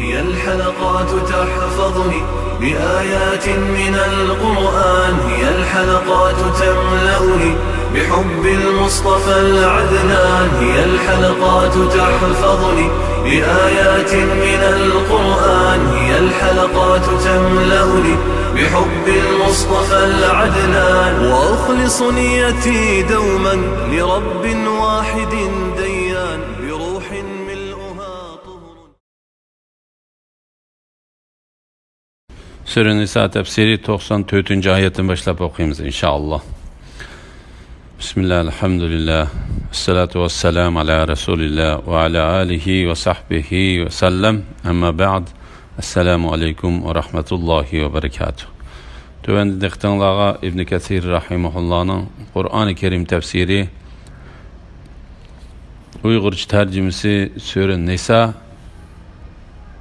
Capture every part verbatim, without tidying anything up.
هي الحلقات تحفظني بآيات من القرآن، هي الحلقات تملأني بحب المصطفى العدنان، هي الحلقات تحفظني بآيات من القرآن، هي الحلقات تملأني بحب المصطفى العدنان، وأخلص نيتي دوما لرب واحد ديان، بروح ملؤها طهر. سۈرە نىسا تەپسىرى توقسان تۆتىنچى ئايەتتىن باشلاپ ئوقۇيمىز، ئىنشائاللا. بىسمىللا، ئەلھەمدۇلىللا، ئەسسالاتۇ ۋەسسالامۇ ئەلا رەسۇلىللا ۋە ئەلا ئالىھى ۋە سەھبىھى ۋە سەللەم. ئەمما بەئد. ئەسسالامۇ ئەلەيكۇم ۋە رەھمەتۇللاھى ۋە بەرەكاتۇھ. تۆۋەندە دىققىتىڭلارغا ئىبن كەسىر رەھىمەھۇللانىڭ قۇرئانى كەرىم تەپسىرى، ئۇيغۇرچە تەرجىمىسى سۈرە نىسا،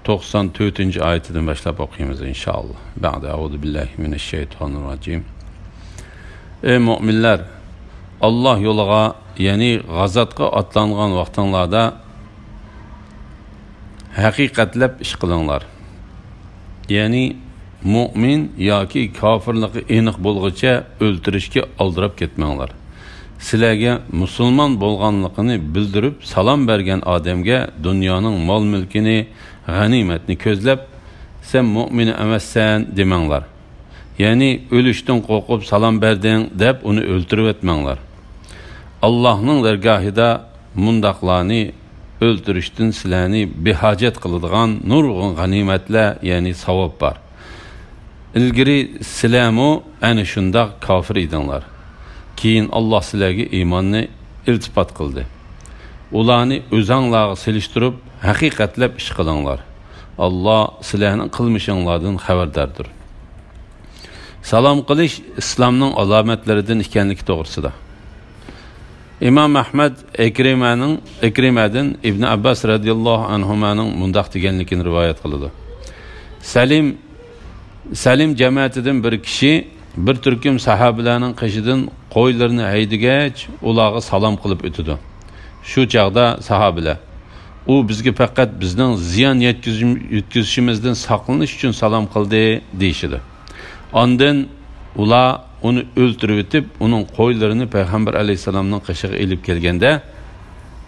توقسان تۆتىنچى ئايىتىدىن باشلاپ ئوقۇيمىز، ئىنشائاللا. بەئدە، ئەئۇزۇ بىللاھى مىنەششەيتانىر راجىم. ئەي مۆمىنلەر! ئاللا يولىغا، يەنى غازاتقا ئاتلانغان ۋاقتىڭلاردا ھەقىقەتلەپ ئىش قىلىڭلار. يەنى مۆمىن ياكى كاپىرلىقى ئېنىق بولغۇچە ئۆلتۈرۈشكە ئالدىراپ كەتمەڭلار. سىلەرگە مۇسۇلمان بولغانلىقىنى بىلدۈرۈپ سالام بەرگەن ئادەمگە دۇنيانىڭ مال-مۈلكىنى، غەنىيمەتنى كۆزلەپ، «سەن مۆمىن ئەمەسسەن» دېمەڭلار. يەنى «ئۆلۈشتىن قورقۇپ سالام بەردىڭ» دەپ ئۇنى ئۆلتۈرۈۋەتمەڭلار. ئاللاھنىڭ دەرگاھىدا مۇنداقلارنى ئۆلتۈرۈشتىن سىلەرنى بىھاجەت قىلىدىغان نۇرغۇن غەنىيمەتلەر، يەنى ساۋاب بار. ئىلگىرى سىلەرمۇ ئەنە شۇنداق كاپىر ئىدىڭلار. كېيىن ئاللا سىلەرگە ئىماننى ئىلتىپات قىلدى. ئۇلارنى ئۆزەڭلارغا سېلىشتۇرۇپ، ھەقىقەتلەپ ئىش قىلىڭلار. ئاللا سىلەرنىڭ قىلمىشىڭلاردىن خەۋەرداردۇر. سالام قىلىش ئىسلامنىڭ ئالامەتلىرىدىن ئىكەنلىكى توغرىسىدا. ئىمام ئەھمەد ئىكرىمەنىڭ، ئىكرىمەدىن ئىبن ئابباس رەزىياللاھۇ ئەنھۇمانىڭ مۇنداق دېگەنلىكىنى رىۋايەت قىلىدۇ. سەلىم، سەلىم جەمەتىدىن بىر كىشى بىر تۈركۈم ساھابىلەرنىڭ قېشىدىن قويلىرىنى ھەيدىگەچ، ئۇلارغا سالام قىلىپ ئۆتىدۇ. شۇ چاغدا ساھابىلەر، «ئۇ بىزگە پەقەت بىزنىڭ زىيان يەتكۈزۈم-، يەتكۈزۈشىمىزدىن ساقلىنىش ئۈچۈن سالام قىلدى» دېيىشىدۇ. ئاندىن ئۇلار ئۇنى ئۆلتۈرۈۋېتىپ، ئۇنىڭ قويلىرىنى پەيغەمبەر ئەلەيھىسسالامنىڭ قېشىغا ئېلىپ كەلگەندە،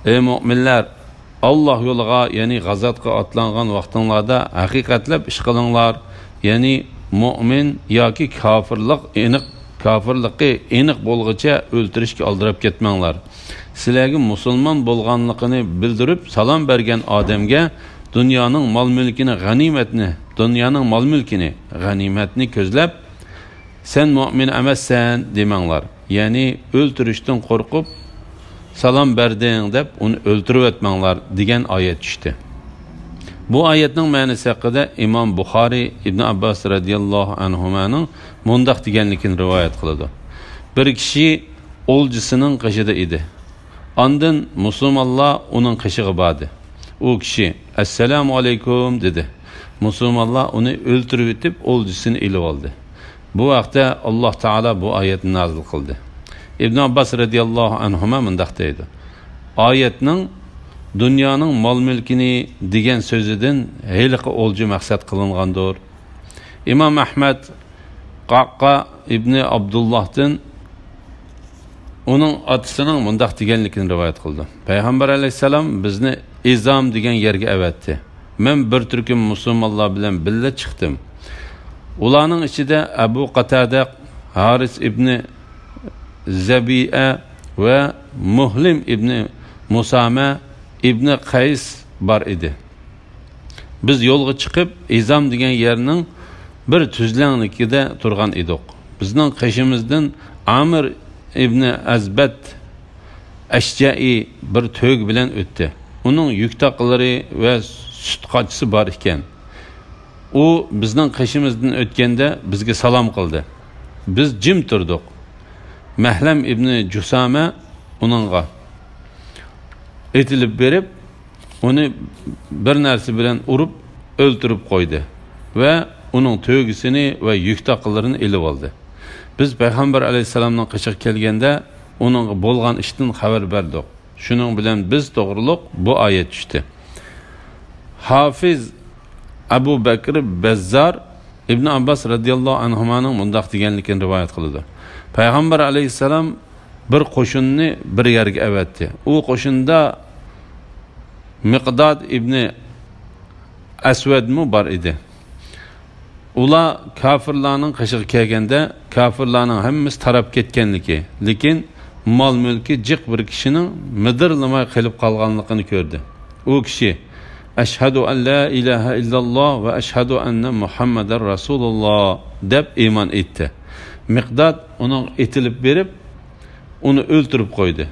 «ئەي مۆمىنلەر! ئاللا يولىغا، يەنى غازاتقا ئاتلانغان ۋاقتىڭلاردا ھەقىقەتلەپ ئىش قىلىڭلار، يەنى مۆمىن ياكى كاپىرلىق ئېنىق، كاپىرلىقى ئېنىق بولغۇچە ئۆلتۈرۈشكە ئالدىراپ كەتمەڭلار. سىلەرگە مۇسۇلمان بولغانلىقىنى بىلدۈرۈپ سالام بەرگەن ئادەمگە دۇنيانىڭ مال-مۈلكىنى، غەنىيمەتنى، دۇنيانىڭ مال-مۈلكىنى، غەنىيمەتنى كۆزلەپ، سەن مۆمىن ئەمەسسەن دېمەڭلار.» يەنى ئۆلتۈرۈشتىن قورقۇپ سالام بەردىڭ دەپ ئۇنى ئۆلتۈرۈۋەتمەڭلار دېگەن ئايەت چۈشتى. بۇ ئايەتنىڭ مەنىسى ھەققىدە ئىمام بۇخارىي ئىبن ئابباس رەزىياللاھۇ ئەنھۇمانىڭ مۇنداق دېگەنلىكىنى رىۋايەت قىلىدۇ. بىر كىشى ئولجىسىنىڭ قېشىدا ئىدى. ئاندىن مۇسۇلمانلار ئۇنىڭ قېشىغا باردى. ئۇ كىشى، «ئەسسالامۇ ئەلەيكۇم» دېدى. مۇسۇلمانلار ئۇنى ئۆلتۈرۈۋېتىپ، ئولجىسىنى ئېلىۋالدى. بۇ ھەقتە ئاللا تائالا بۇ ئايەتنى نازىل قىلدى. ئىبن ئابباس رەزىياللاھۇ ئەنھۇما مۇنداق دەيدۇ، «ئايەتنىڭ دۇنيانىڭ مال-مۈلكىنى دېگەن سۆزىدىن ھېلىقى ئولجا مەقسەت قىلىنغاندۇر.» ئىمام ئەھمەد قەققا ئىبنى ئابدۇللاھتىن ئۇنىڭ ئاتىسىنىڭ مۇنداق دېگەنلىكىنى رىۋايەت قىلىدۇ، «پەيغەمبەر ئەلەيھىسسالام بىزنى ئىزام دېگەن يەرگە ئەۋەتتى. مەن بىر تۈركۈم مۇسۇلمانلار بىلەن بىللە چىقتىم. ئۇلارنىڭ ئىچىدە ئەبۇ قاتادە، ھارىس ئىبنى زەبىئە ۋە مۇھلىم ئىبنى مۇسامە ئىبنى قەيس بار ئىدى. بىز يولغا چىقىپ، ئىزام دېگەن يەرنىڭ بىر تۈزلەڭلىكىدە تۇرغان ئىدۇق. بىزنىڭ قېشىمىزدىن ئامىر ئىبنى ئەزبەت ئەشجەئى بىر تۆگە بىلەن ئۆتتى. ئۇنىڭ يۈك تاقىلىرى ۋە سۈت قاچىسى بار ئىكەن. ئۇ بىزنىڭ قېشىمىزدىن ئۆتكەندە بىزگە سالام قىلدى. بىز جىم تۇردۇق. مەھلەم ئىبنى جۇسامە ئۇنىڭغا ئېتىلىپ بېرىپ، ئۇنى بىر نەرسە بىلەن ئۇرۇپ ئۆلتۈرۈپ قويدى ۋە ئۇنىڭ تۆگىسىنى ۋە يۈك تاقىلىرىنى ئېلىۋالدى. بىز پەيغەمبەر ئەلەيھىسسالامنىڭ قېشىغا كەلگەندە، ئۇنىڭغا بولغان ئىشتىن خەۋەر بەردۇق. شۇنىڭ بىلەن بىز توغرۇلۇق بۇ ئايەت چۈشتى.» ھافىز ئەبۇ بەكرى بەززار ئىبن ئابباس رەزىياللاھۇ ئەنھۇمانىڭ مۇنداق دېگەنلىكىنى رىۋايەت قىلىدۇ. پەيغەمبەر ئەلەيھىسسالام بىر قوشۇننى بىر يەرگە ئەۋەتتى. ئۇ قوشۇندا مىقداد ئىبنى ئەسۋەدمۇ بار ئىدى. ئۇلار كاپىرلارنىڭ قېشىغا كەلگەندە، كاپىرلارنىڭ ھەممىسى تاراپ كەتكەنلىكى، لېكىن مال-مۈلكى جىق بىر كىشىنىڭ مىدىرلىماي قېلىپ قالغانلىقىنى كۆردى. ئۇ كىشى، «ئەشھەدۇ ئەن لا ئىلاھە ئىللاللا ۋە ئەشھەدۇ ئەننە مۇھەممەدەن رەسۇلۇللا» دەپ ئىمان ئېيتتى. مىقداد ئۇنىڭغا ئېتىلىپ بېرىپ، ئۇنى ئۆلتۈرۈپ قويدى.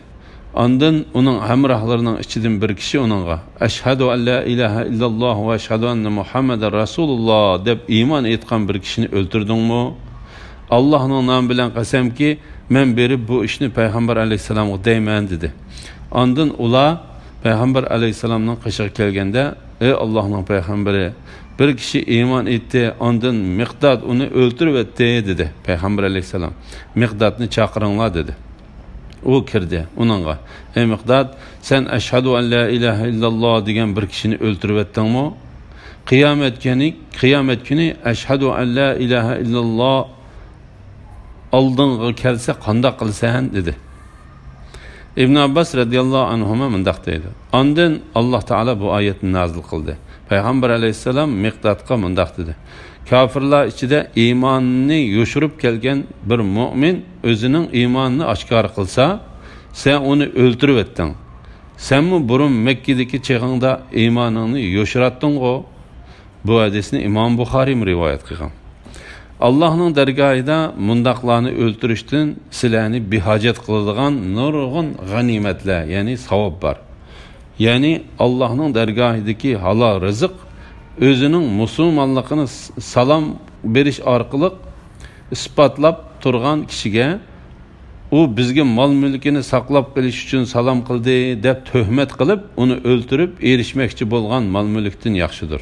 ئاندىن ئۇنىڭ ھەمراھلىرىنىڭ ئىچىدىن بىر كىشى ئۇنىڭغا، «ئەشھەدۇ ئەن لا ئىلاھە ئىللاللا ۋە ئەشھەدۇ ئەننە مۇھەممەدەن رەسۇلۇللا» دەپ ئىمان ئېيتقان بىر كىشىنى ئۆلتۈردۈڭمۇ؟ «ئاللاھنىڭ نامى بىلەن قەسەمكى، مەن بېرىپ بۇ ئىشنى پەيغەمبەر ئەلەيھىسسالامغا دەيمەن» دېدى. ئاندىن ئۇلار پەيغەمبەر ئەلەيھىسسالامنىڭ قېشىغا كەلگەندە، «ئەي ئاللاھنىڭ پەيغەمبىرى، بىر كىشى ئىمان ئېيتتى، ئاندىن مىقداد ئۇنى ئۆلتۈرۈۋەتتى» دېدى پەيغەمبەر ئەلەيھىسسالام. «مىقدادنى چاقىرىڭلار» دېدى. ئۇ كىردى، ئۇنىڭغا، «ئەي مىقداد، سەن ئەشھەدۇ ئەن لا ئىلاھە ئىللاللا دېگەن بىر كىشىنى ئۆلتۈرۈۋەتتىڭمۇ؟ قىيامەت كۈنى، قىيامەت كۈنى ئەشھەدۇ ئەن لا ئىلاھە ئىللاللا ئالدىڭغا كەلسە قانداق قىلىسەن؟» دېدى. ئىبن ئابباس رەزىياللاھۇ ئەنھۇما مۇنداق دەيدۇ، ئاندىن ئاللاھ تائالا بۇ ئايەتنى نازىل قىلدى. پەيغەمبەر ئەلەيھىسسالام مىقدادقا مۇنداق دېدى، «كاپىرلار ئىچىدە ئىمانىنى يوشۇرۇپ كەلگەن بىر مۆمىن ئۆزىنىڭ ئىمانىنى ئاشكارا قىلسا، سەن ئۇنى ئۆلتۈرۈۋەتتىڭ. سەنمۇ بۇرۇن مەككىدىكى چېغىڭدا ئىمانىڭنى يوشۇراتتىڭغۇ؟» بۇ ھەدىسنى ئىمام بۇخارىيمۇ رىۋايەت قىلغان. ئاللاھنىڭ دەرگاھىدا مۇنداقلارنى ئۆلتۈرۈشتىن سىلەرنى بىھاجەت قىلىدىغان نۇرغۇن غەنىيمەتلەر، يەنى ساۋاب بار. يەنى ئاللاھنىڭ دەرگاھىدىكى ھالال رىزىق ئۆزىنىڭ مۇسۇلمانلىقىنى س-، سالام بېرىش ئارقىلىق ئىسپاتلاپ تۇرغان كىشىگە، ئۇ بىزگە مال-مۈلكىنى ساقلاپ قېلىش ئۈچۈن سالام قىلدى دەپ تۆھمەت قىلىپ، ئۇنى ئۆلتۈرۈپ ئېرىشمەكچى بولغان مال-مۈلۈكتىن ياخشىدۇر.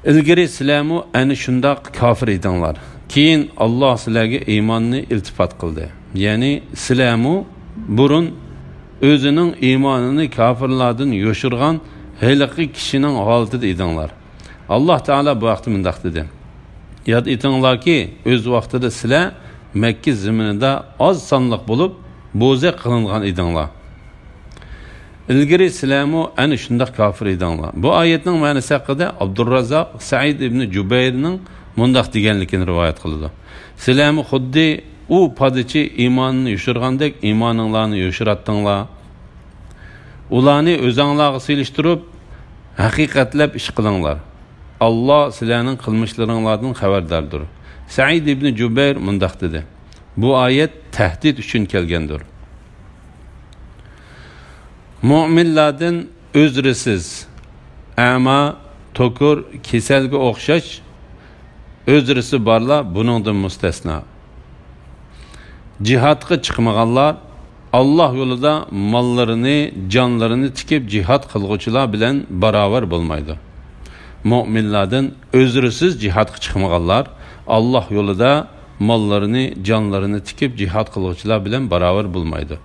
ئىلگىرى سىلەرمۇ ئەنە شۇنداق كاپىر ئىدىڭلار. كېيىن ئاللاھ سىلەرگە ئىماننى ئىلتىپات قىلدى. يەنى سىلەرمۇ بۇرۇن ئۆزىنىڭ ئىمانىنى كاپىرلاردىن يوشۇرغان ھېلىقى كىشىنىڭ ھالىتىدە ئىدىڭلار. ئاللاھ تائالا بۇ ھەقتە مۇنداق دېدى، ياد ئېتىڭلاركى، ئۆز ۋاقتىدا سىلەر مەككە زېمىنىدا ئاز سانلىق بولۇپ، بوزەك قىلىنغان ئىدىڭلار. ئىلگىرى سىلەرمۇ ئەنە شۇنداق كاپىر ئىدىڭلار. بۇ ئايەتنىڭ مەنىسى ھەققىدە ئابدۇررازاق سەئىد ئىبنى جۇبەيرنىڭ مۇنداق دېگەنلىكىنى رىۋايەت قىلىدۇ، سىلەرمۇ خۇددى ئۇ پادىچى ئىمانىنى يوشۇرغاندەك ئىمانىڭلارنى يوشۇراتتىڭلار. ئۇلارنى ئۆزەڭلارغا سېلىشتۇرۇپ، ھەقىقەتلەپ ئىش قىلىڭلار. ئاللاھ سىلەرنىڭ قىلمىشلىرىڭلاردىن خەۋەرداردۇر. سەئىد ئىبنى جۇبەير مۇنداق دېدى، بۇ ئايەت تەھدىت ئۈچۈن كەلگەندۇر. مۆمىنلاردىن ئۆزرىسىز، ئەما، توكۇر، كېسەلگە ئوخشاش ئۆزرىسى بارلار بۇنىڭدىن مۇستەسنا. جىھادقا چىقمىغانلار ئاللاھ يولىدا ماللىرىنى، جانلىرىنى تىكىپ جىھاد قىلغۇچىلار بىلەن باراۋەر بولمايدۇ. مۆمىنلاردىن ئۆزرىسىز جىھادقا چىقمىغانلار ئاللاھ يولىدا ماللىرىنى، جانلىرىنى تىكىپ جىھاد قىلغۇچىلار بىلەن باراۋەر بولمايدۇ.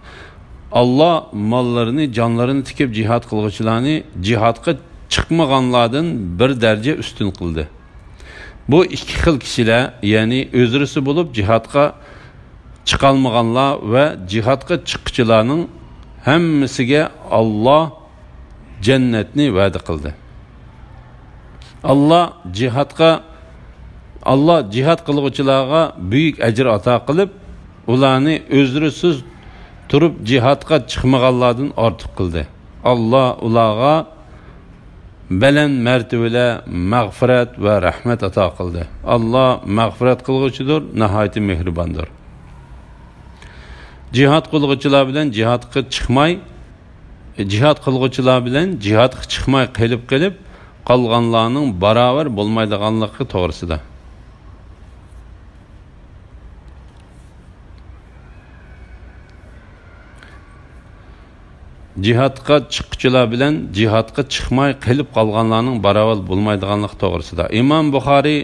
ئاللاھ ماللىرىنى، جانلىرىنى تىكىپ جىھاد قىلغۇچىلارنى جىھادقا چىقمىغانلاردىن بىر دەرىجە ئۈستۈن قىلدى. بۇ ئىككى خىل كىشىلەر، يەنى ئۆزرىسى بولۇپ جىھادقا چىقالمىغانلار ۋە جىھادقا چىققۇچىلارنىڭ ھەممىسىگە ئاللاھ جەننەتنى ۋەدە قىلدى. ئاللاھ جىھادقا، ئاللاھ جىھاد قىلغۇچىلارغا بۈيۈك ئەجىر ئاتا قىلىپ، ئۇلارنى ئۆزرىسىز تۇرۇپ جىھادقا چىقمىغانلاردىن ئارتۇق قىلدى. ئاللاھ ئۇلارغا بەلەن مەرتىۋىلەر، مەغپىرەت ۋە رەھمەت ئاتا قىلدى. ئاللاھ مەغپىرەت قىلغۇچىدۇر، ناھايىتى مېھرىباندۇر. جىھاد قىلغۇچىلار بىلەن جىھادقا چىقماي، جىھاد قىلغۇچىلار بىلەن جىھادقا چىقماي قېلىپ قېلىپ قالغانلارنىڭ باراۋەر بولمايدىغانلىقى توغرىسىدا. جىھادقا چىققۇچىلار بىلەن جىھادقا چىقماي قېلىپ قالغانلارنىڭ باراۋەر بولمايدىغانلىقى توغرىسىدا. ئىمام بۇخارىي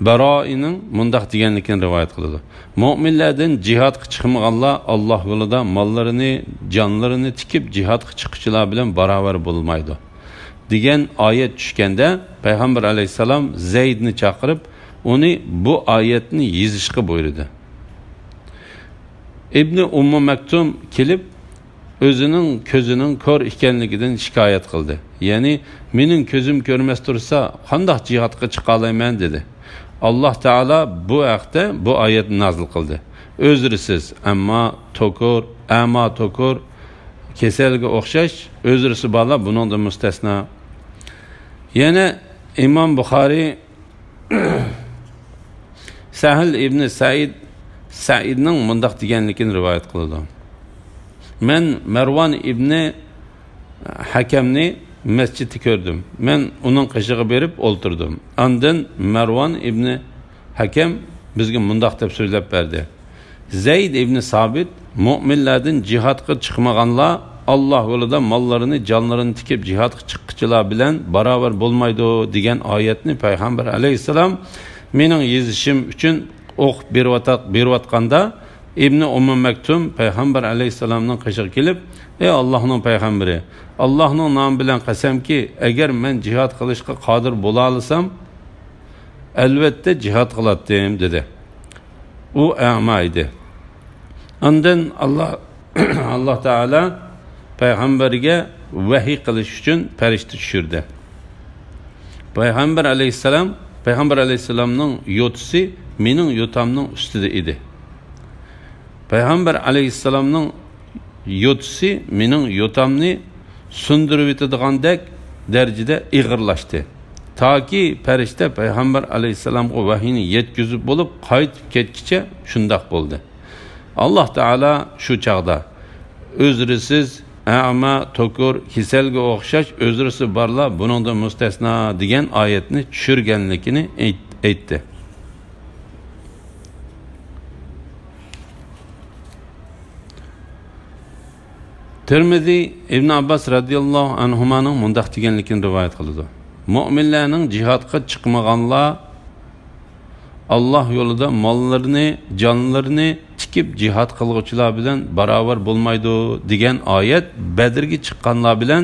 بەرائىنىڭ مۇنداق دېگەنلىكىنى رىۋايەت قىلىدۇ، مۆمىنلەردىن جىھادقا چىقمىغانلار ئاللاھ يولىدا ماللىرىنى، جانلىرىنى تىكىپ جىھادقا چىققۇچىلار بىلەن باراۋەر بولمايدۇ. دېگەن ئايەت چۈشكەندە، پەيغەمبەر ئەلەيھىسسالام زەيدنى چاقىرىپ، ئۇنى بۇ ئايەتنى يېزىشقا بۇيرۇدى. ئىبنى ئۇممۇ مەكتۇم كېلىپ، ئۆزىنىڭ كۆزىنىڭ كور ئىكەنلىكىدىن شىكايەت قىلدى. يەنى، «مېنىڭ كۆزۈم كۆرمەس تۇرسا، قانداق جىھادقا چىقالايمەن؟» دېدى. ئاللاھ تائالا بۇ ھەقتە بۇ ئايەتنى نازىل قىلدى: «ئۆزرىسىز، ئەمما توكۇر، ئەما توكۇر، كېسەلگە ئوخشاش، ئۆزرىسى بارلار بۇنىڭدىن مۇستەسنا.» يەنە ئىمام بۇخارىي سەھىل ئىبنى سەئىد، سەئىدنىڭ مۇنداق دېگەنلىكىنى رىۋايەت قىلىدۇ: «مەن مەرۋان ئىبنى ھەكەمنى مەسچىتتە كۆردۈم. مەن ئۇنىڭ قېشىغا بېرىپ ئولتۇردۇم. ئاندىن مەرۋان ئىبنى ھەكەم بىزگە مۇنداق دەپ سۆزلەپ بەردى: زەيد ئىبنى سابىت، مۆمىنلەردىن جىھادقا چىقمىغانلار، ئاللاھ يولىدا ماللىرىنى، جانلىرىنى تىكىپ جىھادقا چىققۇچىلار بىلەن باراۋەر بولمايدۇ» دېگەن ئايەتنى پەيغەمبەر ئەلەيھىسسالام مېنىڭ يېزىشىم ئۈچۈن ئوقۇپ بېرىۋاتا-، بېرىۋاتقاندا، ئىبنى ئۇممۇ مەكتۇم پەيغەمبەر ئەلەيھىسسالامنىڭ قېشىغا كېلىپ: «ئەي ئاللاھنىڭ پەيغەمبىرى، ئاللاھنىڭ نامى بىلەن قەسەمكى، ئەگەر مەن جىھاد قىلىشقا قادىر بولالىسام، ئەلۋەتتە جىھاد قىلاتتىم» دېدى. ئۇ ئەما ئىدى. ئاندىن ئاللاھ، ئاللاھ تائالا پەيغەمبەرگە ۋەھىي قىلىش ئۈچۈن پەرىشتە چۈشۈردى. پەيغەمبەر ئەلەيھىسسالام، پەيغەمبەر ئەلەيھىسسالامنىڭ يوتىسى مېنىڭ يوتامنىڭ ئۈستىدە ئىدى. پەيغەمبەر ئەلەيھىسسالامنىڭ يوتىسى مېنىڭ يوتامنى سۇندۇرۇۋېتىدىغاندەك دەرىجىدە ئېغىرلاشتى. تاكى پەرىشتە پەيغەمبەر ئەلەيھىسسالامغا ۋەھىينى يەتكۈزۈپ بولۇپ قايتىپ كەتكىچە شۇنداق بولدى. ئاللاھ تائالا شۇ چاغدا: «ئۆزرىسىز، ئەما، توكۇر، كېسەلگە ئوخشاش ئۆزرىسى بارلار بۇنىڭدىن مۇستەسنا» دېگەن ئايەتنى چۈشۈرگەنلىكىنى ئېيت-، ئېيتتى. تىرمىزى ئىبن ئابباس رەزىياللاھۇ ئەنھۇمانىڭ مۇنداق دېگەنلىكىنى رىۋايەت قىلىدۇ: مۆمىنلەرنىڭ جىھادقا چىقمىغانلار، ئاللاھ يولىدا ماللىرىنى، جانلىرىنى تىكىپ جىھاد قىلغۇچىلار بىلەن باراۋەر بولمايدۇ دېگەن ئايەت بەدرگە چىققانلار بىلەن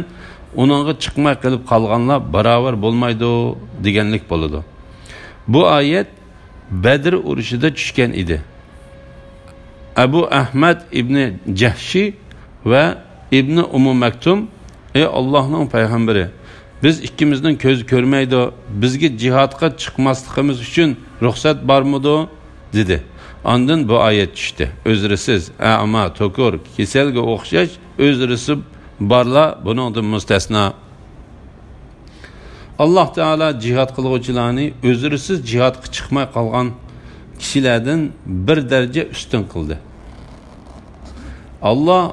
ئۇنىڭغا چىقماي قېلىپ قالغانلار باراۋەر بولمايدۇ دېگەنلىك بولىدۇ. بۇ ئايەت بەدر ئۇرۇشىدا چۈشكەن ئىدى. ئەبۇ ئەھمەد ئىبنى جەھشى ۋە ئىبنى ئۇممۇ مەكتۇم: «ئەي ئاللاھنىڭ پەيغەمبىرى، بىز ئىككىمىزنىڭ كۆزى كۆرمەيدۇ، بىزگە جىھادقا چىقماسلىقىمىز ئۈچۈن رۇخسەت بارمىدۇ؟» دېدى. ئاندىن بۇ ئايەت چۈشتى: «ئۆزرىسىز، ئەما، توكۇر، كېسەلگە ئوخشاش ئۆزرىسى بارلار بۇنىڭدىن مۇستەسنا.» ئاللاھ تائالا جىھاد قىلغۇچىلارنى ئۆزرىسىز جىھادقا چىقماي قالغان كىشىلەردىن بىر دەرىجە ئۈستۈن قىلدى. ئاللاھ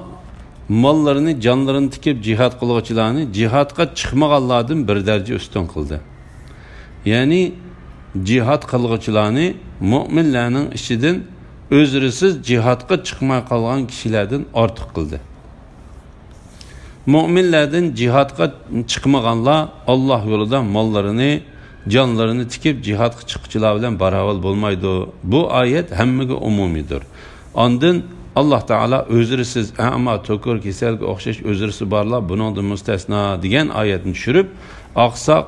ماللىرىنى، جانلىرىنى تىكىپ جىھاد قىلغۇچىلارنى جىھادقا چىقمىغانلاردىن بىر دەرىجە ئۈستۈن قىلدى. يەنى جىھاد قىلغۇچىلارنى مۆمىنلەرنىڭ ئىچىدىن ئۆزرىسىز جىھادقا چىقماي قالغان كىشىلەردىن ئارتۇق قىلدى. مۆمىنلەردىن جىھادقا چىقمىغانلار ئاللاھ يولىدا ماللىرىنى، جانلىرىنى تىكىپ جىھادقا چىققۇچىلار بىلەن باراۋەر بولمايدۇ. بۇ ئايەت ھەممىگە ئومۇمىيدۇر. ئاندىن ئاللاھ تائالا ئۆزرىسىز، ئەما، توكۇر، كېسەلگە ئوخشاش ئۆزرىسى بارلار بۇنىڭدىن مۇستەسنا دېگەن ئايەتنى چۈشۈرۈپ، ئاقساق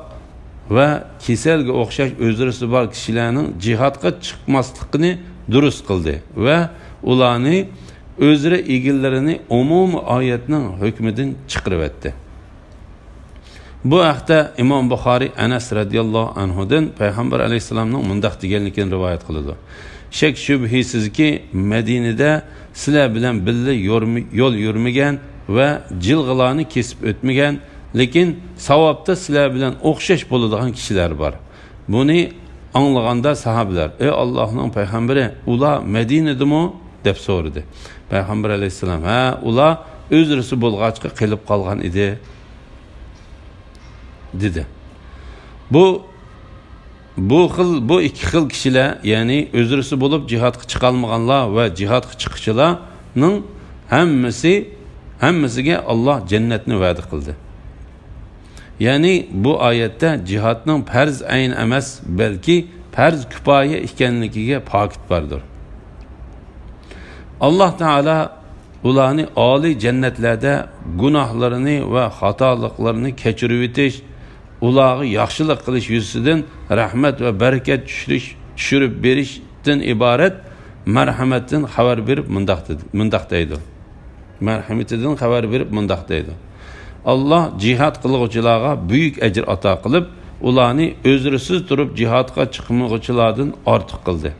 ۋە كېسەلگە ئوخشاش ئۆزرىسى بار كىشىلەرنىڭ جىھادقا چىقماسلىقىنى دۇرۇس قىلدى ۋە ئۇلارنى ئۆزرە ئىگىلىرىنى ئومۇمىي ئايەتنىڭ ھۆكمىدىن چىقىرىۋەتتى. بۇ ھەقتە ئىمام بۇخارىي ئەنەس رەزىياللاھۇ ئەنھۇدىن پەيغەمبەر ئەلەيھىسسالامنىڭ مۇنداق دېگەنلىكىنى رىۋايەت قىلىدۇ: «شەك شۈبھىسىزكى، مەدىنىدە سىلەر بىلەن بىللە يورما-، يول يۈرمىگەن ۋە جىلغىلارنى كېسىپ ئۆتمىگەن، لېكىن ساۋابتا سىلەر بىلەن ئوخشاش بولىدىغان كىشىلەر بار.» بۇنى ئاڭلىغاندا ساھابىلەر: «ئەي ئاللاھنىڭ پەيغەمبىرى، ئۇلار مەدىنىدىمۇ؟» دەپ سورىدى. پەيغەمبەر ئەلەيھىسسالام: «ھە، ئۇلار ئۆزرىسى بولغاچقا قېلىپ قالغان ئىدى» دېدى. بۇ، بۇ خىل، بۇ ئىككى خىل كىشىلەر، يەنى ئۆزرىسى بولۇپ جىھادقا چىقالمىغانلار ۋە جىھادقا چىققۇچىلارنىڭ ھەممىسى، ھەممىسىگە ئاللاھ جەننەتنى ۋەدە قىلدى. يەنى بۇ ئايەتتە جىھادنىڭ پەرز ئەين ئەمەس، بەلكى پەرز كۇپايە ئىكەنلىكىگە پاكىت باردۇر. ئاللاھ تائالا ئۇلارنى ئالىي جەننەتلەردە گۇناھلىرىنى ۋە خاتالىقلىرىنى كەچۈرۈۋېتىش، ئۇلارغا ياخشىلىق قىلىش يۈزىسىدىن رەھمەت ۋە بەرىكەت چۈشۈرۈش، چۈشۈرۈپ بېرىشتىن ئىبارەت مەرھەمەتتىن خەۋەر بېرىپ مۇنداق دېدى، مۇنداق دەيدۇ. مەرھەمىتىدىن خەۋەر بېرىپ مۇنداق دەيدۇ: ئاللا جىھاد قىلغۇچىلارغا بۈيۈك ئەجىر ئاتا قىلىپ، ئۇلارنى ئۆزرىسىز تۇرۇپ جىھادقا چىقمىغۇچىلاردىن ئارتۇق قىلدى.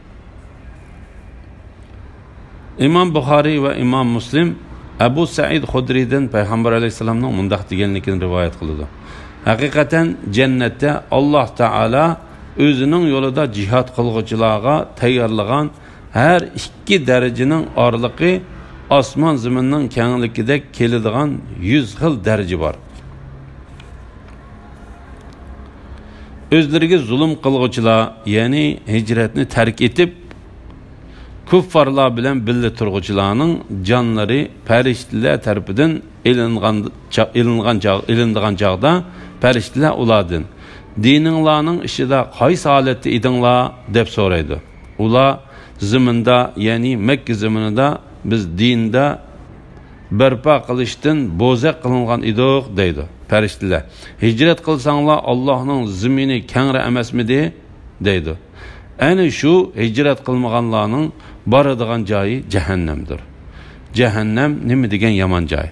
ئىمام بۇخارىي ۋە ئىمام مۇسلىم ئەبۇ سەئىد خۇدرىيدىن پەيغەمبەر ئەلەيھىسسالامنىڭ مۇنداق دېگەنلىكىنى رىۋايەت قىلىدۇ: ھەقىقەتەن جەننەتتە ئاللا تائالا ئۆزىنىڭ يولىدا جىھاد قىلغۇچىلارغا تەييارلىغان ھەر ئىككى دەرىجىنىڭ ئارىلىقى ئاسمان زېمىننىڭ كەڭلىكىدەك كېلىدىغان يۈز خىل دەرىجە بار. ئۆزلىرىگە زۇلۇم قىلغۇچىلار، يەنى ھىجرەتنى تەرك ئېتىپ، كۇففارلار بىلەن بىللە تۇرغۇچىلارنىڭ جانلىرى پەرىشتىلەر تەرىپىدىن ئېلىنغان چا-، ئېلىنغان چاغ-، ئېلىنىدىغان چاغدا، پەرىشتىلەر ئۇلاردىن: «دىنىڭلارنىڭ ئىچىدە قايسى ھالەتتە ئىدىڭلار؟» دەپ سورايدۇ. ئۇلار: «زېمىندا، يەنى مەككە زېمىنىدا بىز دىندا بەرپا قىلىشتىن بوزەك قىلىنغان ئىدۇق» دەيدۇ. پەرىشتىلەر: «ھىجرەت قىلساڭلار، ئاللاھنىڭ زېمىنى كەڭرى ئەمەسمىدى؟» دەيدۇ. ئەنە شۇ ھىجرەت قىلمىغانلارنىڭ بارىدىغان جايى جەھەننەمدۇر. جەھەننەم نېمە دېگەن يامان جاي!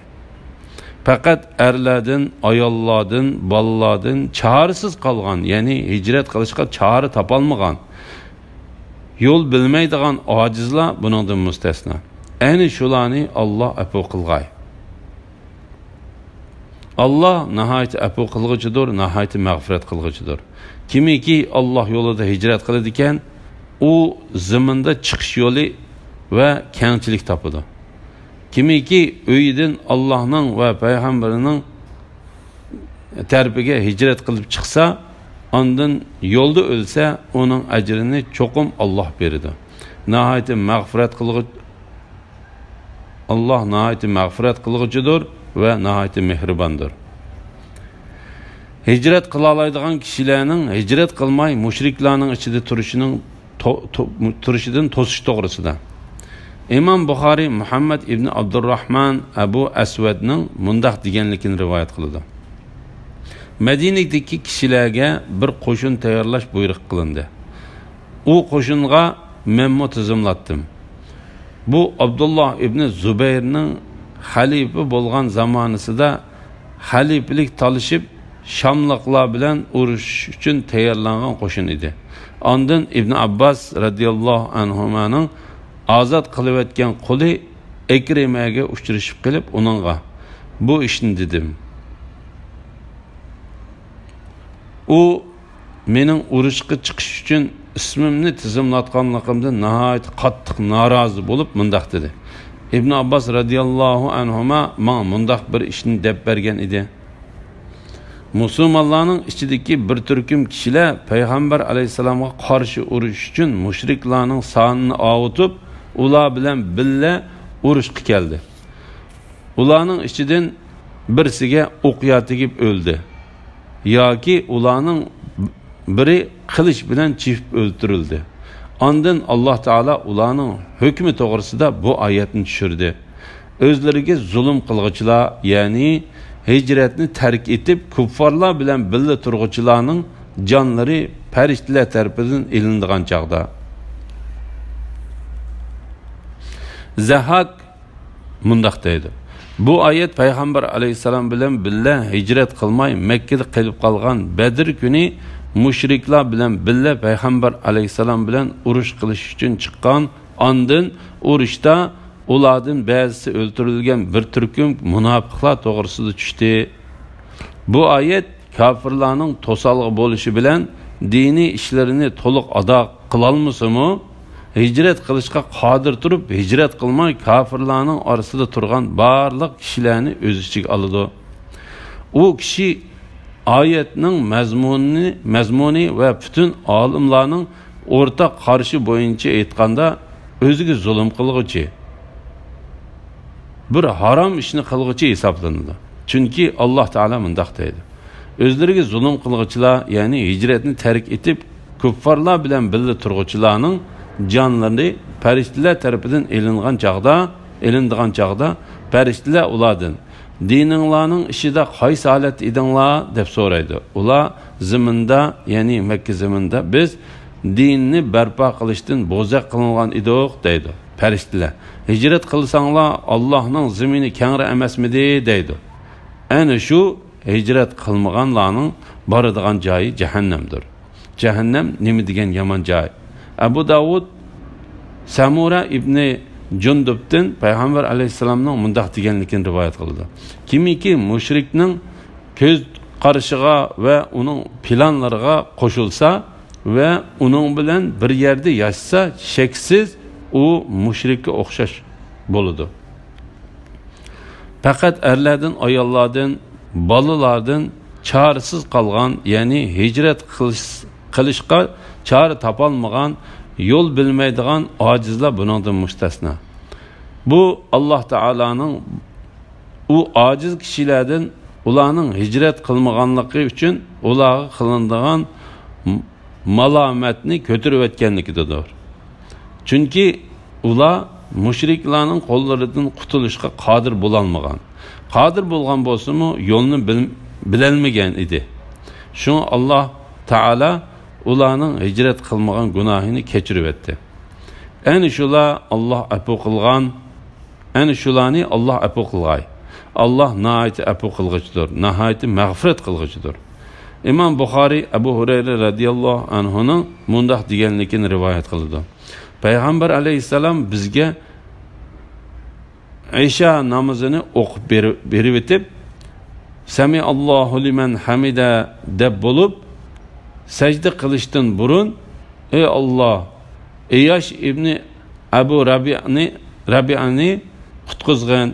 پەقەت ئەرلەردىن، ئاياللاردىن، بالىلاردىن چارىسىز قالغان، يەنى ھىجرەت قىلىشقا چارە تاپالمىغان، يول بىلمەيدىغان ئاجىزلار بۇنىڭدىن مۇستەسنا. ئەنە شۇلارنى ئاللا ئەپۇ قىلغاي. ئاللا ناھايىتى ئەپۇ قىلغۇچىدۇر، ناھايىتى مەغپىرەت قىلغۇچىدۇر. كىمكى ئاللا يولىدا ھىجرەت قىلىدىكەن، ئۇ زېمىندا چىقىش يولى ۋە كەڭچىلىك تاپىدۇ. كىمكى ئۆيىدىن ئاللانىڭ ۋە پەيغەمبىرىنىڭ تەرىپىگە ھىجرەت قىلىپ چىقسا، ئاندىن يولدا ئۆلسە، ئۇنىڭ ئەجرىنى چوقۇم ئاللا بېرىدۇ. ناھايىتى مەغپىرەت قىلغۇچ-، ئاللا ناھايىتى مەغپىرەت قىلغۇچىدۇر ۋە ناھايىتى مېھرىباندۇر. ھىجرەت قىلالايدىغان كىشىلەرنىڭ ھىجرەت قىلماي مۇشرىكلارنىڭ ئىچىدە تۇرۇشىنىڭ تو-، تو-، تۇرۇشىدىن توسۇش توغرىسىدا. ئىمام بۇخارىي مۇھەممەد ئىبنى ئابدۇرراھمان ئەبۇ ئەسۋەدنىڭ مۇنداق دېگەنلىكىنى رىۋايەت قىلىدۇ: مەدىنىدىكى كىشىلەرگە بىر قوشۇن تەييارلاش بۇيرۇق قىلىندى. ئۇ قوشۇنغا مەنمۇ تىزىملاتتىم. بۇ ئابدۇللا ئىبنى زۇبەيرنىڭ خەلىپە بولغان زامانىسىدا خەلىپىلىك تالىشىپ، شاملىقلار بىلەن ئۇرۇشۇش ئۈچۈن تەييارلانغان قوشۇن ئىدى. ئاندىن ئىبن ئابباس رەزىياللاھۇ ئەنھۇمانىڭ ئازاد قىلىۋەتكەن قۇلى ئىكرىمەگە ئۇچرىشىپ قېلىپ، ئۇنىڭغا بۇ ئىشنى دېدىم. ئۇ مېنىڭ ئۇرۇشقا چىقىش ئۈچۈن ئىسمىمنى تىزىملاتقانلىقىمدىن ناھايىتى قاتتىق نارازى بولۇپ، مۇنداق دېدى. ئىبن ئابباس رەزىياللاھۇ ئەنھۇما ماڭا مۇنداق بىر ئىشنى دەپ بەرگەن ئىدى. مۇسۇلمانلارنىڭ ئىچىدىكى بىر تۈركۈم كىشىلەر پەيغەمبەر ئەلەيھىسسالامغا قارشى ئۇرۇشۇش ئۈچۈن مۇشرىكلارنىڭ سانىنى ئاۋۇتۇپ، ئۇلار بىلەن بىللە ئۇرۇشقا كەلدى. ئۇلارنىڭ ئىچىدىن بىرسىگە ئوقيا تېگىپ ئۆلدى ياكى ئۇلارنىڭ بىرى قىلىچ بىلەن چېپىپ ئۆلتۈرۈلدى. ئاندىن ئاللا تائالا ئۇلارنىڭ ھۆكمى توغرىسىدا بۇ ئايەتنى چۈشۈردى. ئۆزلىرىگە زۇلۇم قىلغۇچىلار، يەنى ھىجرەتنى تەرك ئېتىپ، كۇففارلار بىلەن بىللە تۇرغۇچىلارنىڭ جانلىرى پەرىشتىلەر تەرىپىدىن ئېلىنىدىغان چاغدا. زەھھاك مۇنداق دەيدۇ: بۇ ئايەت پەيغەمبەر ئەلەيھىسسالام بىلەن بىللە ھىجرەت قىلماي مەككىدە قېلىپ قالغان بەدىر كۈنى مۇشرىكلار بىلەن بىللە پەيغەمبەر ئەلەيھىسسالام بىلەن ئۇرۇش قىلىش ئۈچۈن چىققان، ئاندىن ئۇرۇشتا ئۇلاردىن بەزىسى ئۆلتۈرۈلگەن بىر تۈركۈم مۇناپىقلار توغرىسىدا چۈشتى. بۇ ئايەت كاپىرلارنىڭ توسالغۇ بولۇشى بىلەن دىنىي ئىشلىرىنى تولۇق ئادا قىلالمىسىمۇ، ھىجرەت قىلىشقا قادىر تۇرۇپ، ھىجرەت قىلماي كاپىرلارنىڭ ئارىسىدا تۇرغان بارلىق كىشىلەرنى ئۆز ئىچىگە ئالىدۇ. ئۇ كىشى ئايەتنىڭ مەزمۇنىنى، مەزمۇنى ۋە پۈتۈن ئالىملارنىڭ ئورتاق قارىشى بويىچە ئېيتقاندا، ئۆزىگە زۇلۇم قىلغۇچى، بىر ھارام ئىشنى قىلغۇچى ھېسابلىنىدۇ. چۈنكى ئاللا تائالا مۇنداق دەيدۇ: ئۆزلىرىگە زۇلۇم قىلغۇچىلار، يەنى ھىجرەتنى تەرك ئېتىپ، كۇففارلار بىلەن بىللە تۇرغۇچىلارنىڭ جانلىرى پەرىشتىلەر تەرىپىدىن ئېلىنغان چاغدا، ئېلىنىدىغان چاغدا، پەرىشتىلەر ئۇلاردىن: «دىنىڭلارنىڭ ئىچىدە قايسى ھالەتتە ئىدىڭلار؟» دەپ سورايدۇ. ئۇلار: زېمىندا، يەنى مەككە زېمىنىدا بىز دىننى بەرپا قىلىشتىن بوزەك قىلىنغان ئىدۇق» دەيدۇ پەرىشتىلەر. «ھىجرەت قىلساڭلار، ئاللاھنىڭ زېمىنى كەڭرى ئەمەسمىدى؟» دەيدۇ. ئەنە شۇ ھىجرەت قىلمىغانلارنىڭ بارىدىغان جايى جەھەننەمدۇر. جەھەننەم نېمە دېگەن يامان جاي! ئەبۇ داۋۇد سەمۇرە ئىبنى جۇندۇبتىن پەيغەمبەر ئەلەيھىسسالامنىڭ مۇنداق دېگەنلىكىنى رىۋايەت قىلىدۇ: «كىمكى مۇشرىكنىڭ كۆز قارىشىغا ۋە ئۇنىڭ پىلانلىرىغا قوشۇلسا ۋە ئۇنىڭ بىلەن بىر يەردە ياشىسا، شەكسىز ئۇ مۇشرىككە ئوخشاش بولىدۇ.» پەقەت ئەرلەردىن، ئاياللاردىن، بالىلاردىن چارىسىز قالغان، يەنى ھىجرەت قىلىش، قىلىشقا چارە تاپالمىغان، يول بىلمەيدىغان ئاجىزلار بۇنىڭدىن مۇستەسنا. بۇ ئاللاھ تائالانىڭ ئۇ ئاجىز كىشىلەردىن ئۇلارنىڭ ھىجرەت قىلمىغانلىقى ئۈچۈن ئۇلارغا قىلىنىدىغان مالامەتنى كۆتۈرۈۋەتكەنلىكىدىدۇر. چۈنكى ئۇلار مۇشرىكلارنىڭ قوللىرىدىن قۇتۇلۇشقا قادىر بولالمىغان. قادىر بولغان بولسىمۇ، يولنى بىل-، بىلەلمىگەن ئىدى. شۇڭا ئاللاھ تائالا ئۇلارنىڭ ھىجرەت قىلمىغان گۇناھىنى كەچۈرۈۋەتتى. ئەنە شۇلار ئاللاھ ئەپۇ قىلغان، ئەنە شۇلارنى ئاللاھ ئەپۇ قىلغاي. ئاللاھ ناھايىتى ئەپۇ قىلغۇچىدۇر، ناھايىتى مەغپىرەت قىلغۇچىدۇر. ئىمام بۇخارىي ئەبۇ ھۇرەيرە رەزىياللاھۇ ئەنھۇنىڭ مۇنداق دېگەنلىكىنى رىۋايەت قىلىدۇ: پەيغەمبەر ئەلەيھىسسالام بىزگە ئىشا نامىزىنى ئوقۇپ بېرىپ، بېرىۋېتىپ، «سەمىئاللاھۇ لىمەن ھەمىدە» دەپ بولۇپ، سەجدە قىلىشتىن بۇرۇن، «ئەي ئاللاھ، ئىياش ئىبنى ئەبۇ رەبىئنى، رەبىئنى قۇتقۇزغىن.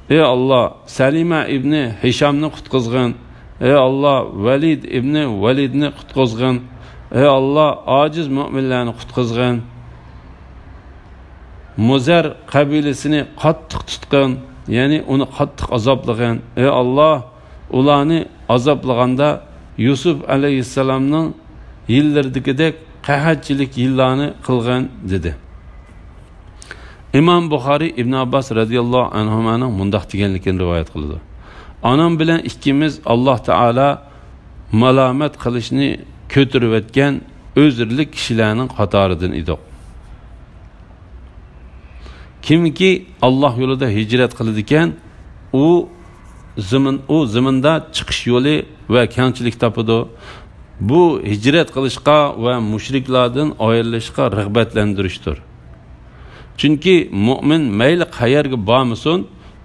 ئەي ئاللاھ، سەلىمە ئىبنى ھىشامنى قۇتقۇزغىن. ئەي ئاللاھ، ۋەلىد ئىبنى ۋەلىدنى قۇتقۇزغىن. ئەي ئاللاھ، ئاجىز مۆمىنلەرنى قۇتقۇزغىن. مۇزەر قەبىلىسىنى قاتتىق تۇتقىن، يەنى ئۇنى قاتتىق ئازابلىغىن. ئەي ئاللاھ، ئۇلارنى ئازابلىغاندا يۈسۈپ ئەلەيھىسسالامنىڭ يىللىرىدىكىدەك قەھەتچىلىك يىللارنى قىلغىن» دېدى. ئىمام بۇخارىي ئىبن ئابباس رەزىياللاھۇ ئەنھۇمانىڭ مۇنداق دېگەنلىكىنى رىۋايەت قىلىدۇ: «ئانام بىلەن ئىككىمىز ئاللاھ تائالا مالامەت قىلىشنى كۆتۈرۈۋەتكەن ئۆزرىلىك كىشىلەرنىڭ قاتارىدىن ئىدۇق.» كىمكى ئاللاھ يولىدا ھىجرەت قىلىدىكەن، ئۇ زېمىن، ئۇ زېمىندا چىقىش يولى ۋە كەڭچىلىك تاپىدۇ. بۇ ھىجرەت قىلىشقا ۋە مۇشرىكلاردىن ئايرىلىشقا رىغبەتلەندۈرۈشتۇر. چۈنكى مۆمىن مەيلى قەيەرگە بارمىسۇن،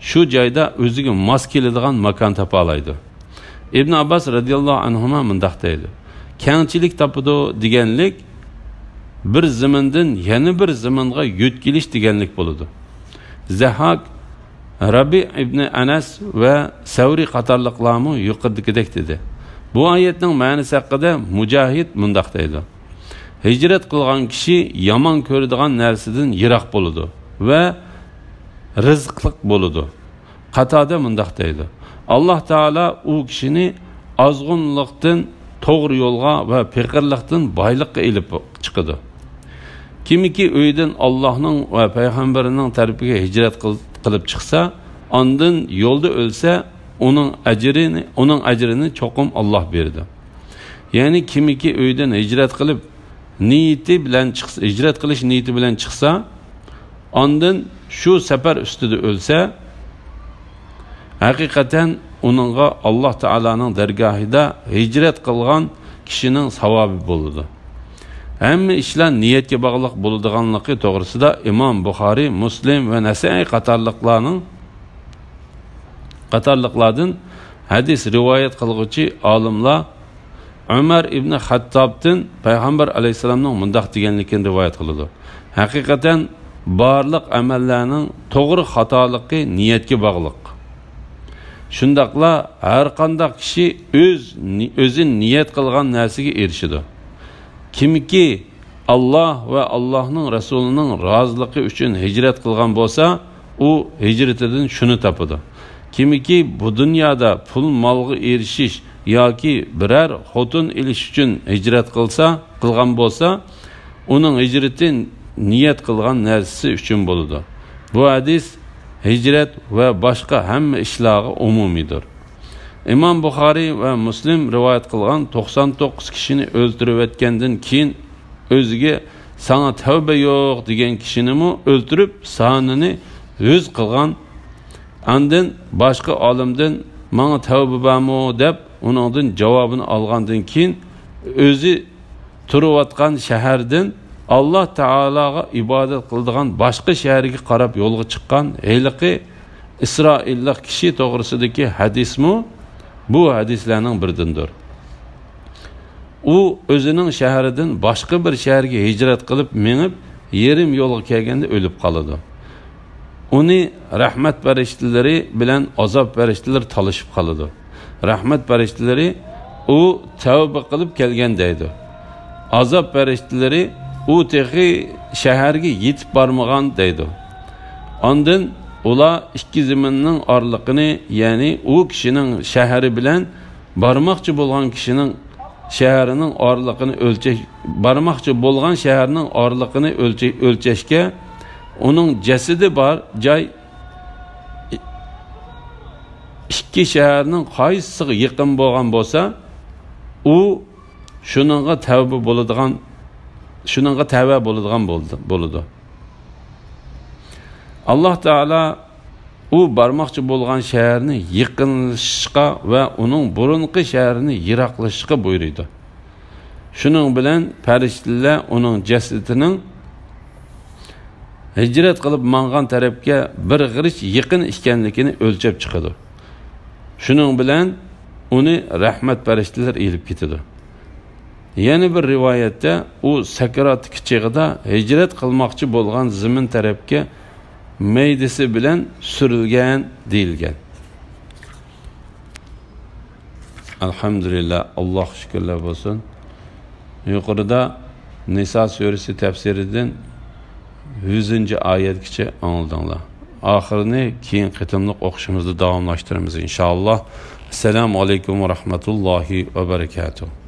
شۇ جايدا ئۆزىگە ماس كېلىدىغان ماكان تاپالايدۇ. ئىبن ئابباس رەزىياللاھۇ ئەنھۇما مۇنداق دەيدۇ: «كەڭچىلىك تاپىدۇ» دېگەنلىك بىر زېمىندىن يەنە بىر زېمىنغا يۆتكىلىش دېگەنلىك بولىدۇ. زەھھاك، رەبىئ ئىبنى ئەنەس ۋە سەۋرى قاتارلىقلارمۇ يۇقىرىدىكىدەك دېدى. بۇ ئايەتنىڭ مەنىسى ھەققىدە مۇجاھىد مۇنداق دەيدۇ: «ھىجرەت قىلغان كىشى يامان كۆرىدىغان نەرسىدىن يىراق بولىدۇ ۋە رىزىقلىق بولىدۇ.» قاتادە مۇنداق دەيدۇ: «ئاللاھ تائالا ئۇ كىشىنى ئازغۇنلۇقتىن توغرا يولغا ۋە پېقىرلىقتىن بايلىققا ئېلىپ چىقىدۇ. كىمكى ئۆيىدىن ئاللاھنىڭ ۋە پەيغەمبىرىنىڭ تەرىپىگە ھىجرەت قىل-، قىلىپ چىقسا، ئاندىن يولدا ئۆلسە، ئۇنىڭ ئەجرىنى، ئۇنىڭ ئەجرىنى چوقۇم ئاللاھ بېرىدۇ.» يەنى كىمكى ئۆيىدىن ھىجرەت قىلىپ، نىيىتى بىلەن چىقسا، ھىجرەت قىلىش نىيىتى بىلەن چىقسا، ئاندىن شۇ سەپەر ئۈستىدە ئۆلسە، ھەقىقەتەن ئۇنىڭغا ئاللاھ تائالانىڭ دەرگاھىدا ھىجرەت قىلغان كىشىنىڭ ساۋابى بولىدۇ. ھەممە ئىشلار نىيەتكە باغلىق بولىدىغانلىقى توغرىسىدا ئىمام بۇخارىي، مۇسلىم ۋە نەسائىي قاتارلىقلارنىڭ، قاتارلىقلاردىن ھەدىس رىۋايەت قىلغۇچى ئالىملار ئۆمەر ئىبنى خەتتابتىن پەيغەمبەر ئەلەيھىسسالامنىڭ مۇنداق دېگەنلىكىنى رىۋايەت قىلىدۇ: «ھەقىقەتەن بارلىق ئەمەللەرنىڭ توغرا خاتالىقى نىيەتكە باغلىق. شۇنداقلا ھەرقانداق كىشى ئۆز، ئۆزى نىيەت قىلغان نەرسىگە ئېرىشىدۇ. كىمكى ئاللاھ ۋە ئاللاھنىڭ رەسۇلىنىڭ رازىلىقى ئۈچۈن ھىجرەت قىلغان بولسا، ئۇ ھىجرىتىدىن شۇنى تاپىدۇ. كىمكى بۇ دۇنيادا پۇل-مالغا ئېرىشىش ياكى بىرەر خوتۇن ئېلىش ئۈچۈن ھىجرەت قىلسا، قىلغان بولسا، ئۇنىڭ ھىجرىتى نىيەت قىلغان نەرسىسى ئۈچۈن بولىدۇ.» بۇ ھەدىس ھىجرەت ۋە باشقا ھەممە ئىشلارغا ئومۇمىيدۇر. ئىمام بۇخارىي ۋە مۇسلىم رىۋايەت قىلغان توقسان توققۇز كىشىنى ئۆلتۈرۈۋەتكەندىن كېيىن، ئۆزىگە «ساڭا تەۋبە يوق» دېگەن كىشىنىمۇ ئۆلتۈرۈپ، سانىنى ھۆز قىلغان. ئاندىن باشقا ئالىمدىن «ماڭا تەۋبە بارمۇ؟» دەپ، ئۇنىڭدىن جاۋابىنى ئالغاندىن كېيىن، ئۆزى تۇرۇۋاتقان شەھەردىن ئاللا تائالاغا ئىبادەت قىلىدىغان باشقا شەھەرگە قاراپ يولغا چىققان ھېلىقى ئىسرائىللىق كىشى توغرىسىدىكى ھەدىسمۇ بۇ ھەدىسلەرنىڭ بىرىدىندۇر. ئۇ ئۆزىنىڭ شەھىرىدىن باشقا بىر شەھەرگە ھىجرەت قىلىپ مېڭىپ، يېرىم يولغا كەلگەندە ئۆلۈپ قالىدۇ. ئۇنى رەھمەت پەرىشتىلىرى بىلەن ئازاب پەرىشتىلىرى تالىشىپ قالىدۇ. رەھمەت پەرىشتىلىرى «ئۇ تەۋبە قىلىپ كەلگەن» دەيدۇ. ئازاب پەرىشتىلىرى «ئۇ تېخى شەھەرگە يېتىپ بارمىغان» دەيدۇ. ئاندىن ئۇلار ئىككى زېمىننىڭ ئارىلىقىنى، يەنى ئۇ كىشىنىڭ شەھىرى بىلەن بارماقچى بولغان كىشىنىڭ شەھىرىنىڭ ئارىلىقىنى ئۆلچەش، بارماقچى بولغان شەھەرنىڭ ئارىلىقىنى ئۆلچە-، ئۆلچەشكە، ئۇنىڭ جەسىتى بار جاي ئىككى شەھەرنىڭ قايسىسىغا يېقىن بولغان بولسا، ئۇ شۇنىڭغا تەۋبە بولىدىغان، شۇنىڭغا تەۋە بولىدىغان بولدى، بولىدۇ. ئاللا تائالا ئۇ بارماقچى بولغان شەھەرنى يېقىنلىشىشقا ۋە ئۇنىڭ بۇرۇنقى شەھىرىنى يىراقلىشىشقا بۇيرۇيدۇ. شۇنىڭ بىلەن پەرىشتىلەر ئۇنىڭ جەسىتىنىڭ ھىجرەت قىلىپ ماڭغان تەرەپكە بىر غېرىچ يېقىن ئىكەنلىكىنى ئۆلچەپ چىقىدۇ. شۇنىڭ بىلەن ئۇنى رەھمەت پەرىشتىلەر ئېلىپ كېتىدۇ. يەنە بىر رىۋايەتتە، ئۇ سەكراتتىكى چېغىدا ھىجرەت قىلماقچى بولغان زېمىن تەرەپكە مەيدىسى بىلەن سۈرۈلگەن دېيىلگەن. ئەلھەمدۇلىللا، ئاللاھقا شۈكۈرلەر بولسۇن. يۇقىرىدا نىسا سۈرىسى تەپسىرىدىن يۈزىنچى ئايەتكىچە ئاڭلىدىڭلار. ئاخىرىنى كېيىنكى قېتىملىق ئوقۇشىمىزدا داۋاملاشتۇرىمىز، ئىنشائاللا. ئەسسالامۇ ئەلەيكۇم ۋە رەھمەتۇللاھى ۋە بەرىكاتۇھ.